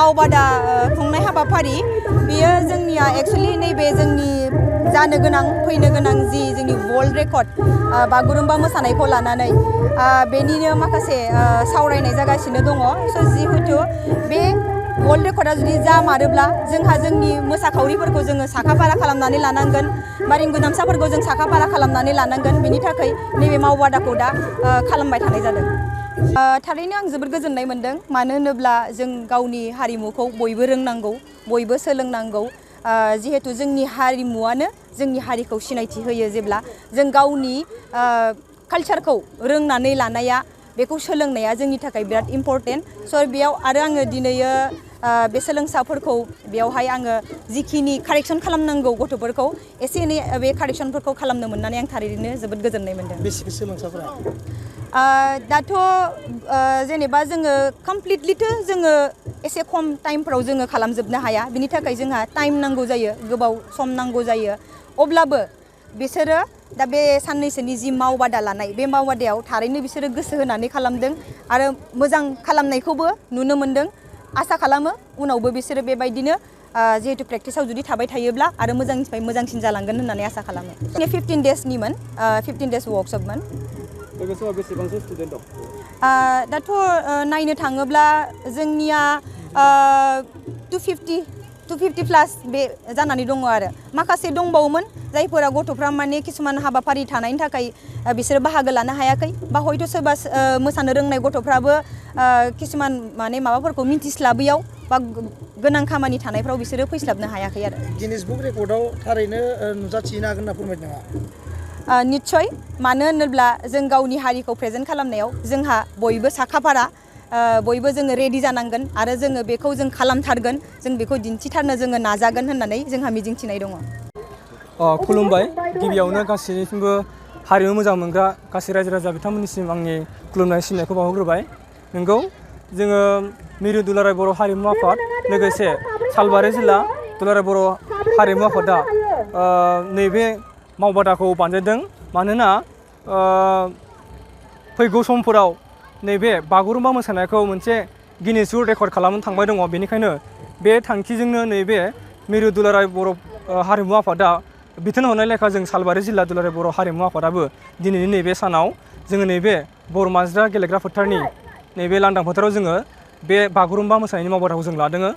मावबादा खुंनाय हाबाफारि बेयो जोंनिया एक्चुअली नैबे जोंनि जानो गोनां फैनो गोनां जि जोंनि वर्ल्ड रेकर्ड बागुरुम्बा मोसानायखौ लानानै बेनिनो माखासे सावरायनाय जागासिनो दङ स' जिहेतु बे वर्ल्ड रेकर्डआ जुदि जामारोब्ला जोंहा जोंनि मोसाखावरिफोरखौ जोङो साखाफारा खालामनानै लानांगोन बा रिंगु दामसाफोरखौ जों साखाफारा खालामनानै लानांगोन बेनि थाखाय नैबे मावबादाखौ दा खालामबाय थानाय जादों। थारैनो आं जोबोद गोजोननाय मोन्दों मानो होनोब्ला जों गावनि हारिमुखौ बयबो रोंनांगौ बयबो सोलोंनांगौ जिहेतु जोंनि हारिमुआनो जोंनि हारिखौ सिनायथि होयो जेब्ला जों गावनि कालचारखौ रोंनानै लानाया बेखौ सोलोंनाया जोंनि थाखाय बिराद इम्परटेन्ट स' बेयाव आरो आङो दिनैयो बे सोलोंसाफोरखौ बेयावहाय आङो जिखिनि कारेक्सन खालामनांगौ गथ'फोरखौ एसे एनै बे कारेक्सनफोरखौ खालामनो मोननानै आं थारैनो जोबोद गोजोननाय मोन्दों। बेसेबां सोलोंसाफोरा दाथ' जेनेबा जोङो कमप्लिटलिथ' जोङो एसे खम टाइमफ्राव जोङो खालामजोबनो हाया बिनि थाखाय जोंहा टाइम नांगौ जायो गोबाव सम नांगौ जायो अब्लाबो बिसोरो दा बे साननैसोनि जि मावबादा लानाय बे मावबादायाव थारैनो बिसोरो गोसो होनानै खालामदों आरो मोजां खालामनायखौबो नुनो मोन्दों आसा खालामो उनावबो बिसोरो बेबायदिनो जिहेतु प्रेक्टिसाव जुदि थाबाय थायोब्ला आरो मोजांनिफ्राय मोजांसिन जालांगोन होननानै आसा खालामो। 15 डेजनिमोन 15 डेज वर्कशपमोन। बेसेबांसो स्टुडेन्ट दं? दाथ' नायनो थाङोब्ला जोंनिया 250 प्लास बे जानानै दङ आरो माखासे दंबावोमोन जायफोरा गथ'फ्रा माने किसुमान हाबाफारि थानायनि थाखाय बिसोरो बाहागो लानो हायाखै बा हयथ' सोरबा मोसानो रोंनाय गथ'फ्राबो किसुमान माने माबाफोरखौ मिथिस्लाबैयाव बा गोनां खामानि थानायफ्राव बिसोरो फैस्लाबनो हायाखै आरो। गिनिस बुक रेकर्डआव थारैनो नुजाथिनो हागोन होनना फोरमायदों नामा? निस्सय मानो होनोब्ला जों गावनि हारिखौ प्रेजेन्ट खालामनायाव जोंहा बयबो साखाफारा बयबो जोङो रेडि जानांगोन आरो जोङो बेखौ जों खालामथारगोन जों बेखौ दिन्थिथारनो जोङो नाजागोन होननानै जोंहा मिजिंथिनाय दङ। खुलुमबाय गिबियावनो गासैनिसिमबो हारिमु मोजां मोनग्रा गासै रायजो राजा बिथांमोननिसिम आंनि खुलुमनाय सिबिनायखौ बावहरग्रोबाय। नोंगौ जोङो मिरु दुलाराय बर' हारिमु आफाद लोगोसे सालबारि जिल्ला दुलाराय बर' हारिमु आफादा नैबे मावबादाखौ बानजायदों मानोना फैगौ समफोराव नैबे बागुरुम्बा मोसानायखौ मोनसे गिनिस बुक रेकर्ड खालामनो थांबाय दङ बेनिखायनो बे थांखिजोंनो नैबे मिरु दुलाराय बर' हारिमु आफादा बिथोन हरनाय लेखा जों सालबारि जिल्ला दुलाराय बर' हारिमु आफादाबो दिनैनि नैबे सानाव जोङो नैबे बर' माज्रा गेलेग्रा फोथारनि नैबे लांदां फोथाराव जोङो बे बागुरुम्बा मोसानायनि मावबादाखौ जों लादों।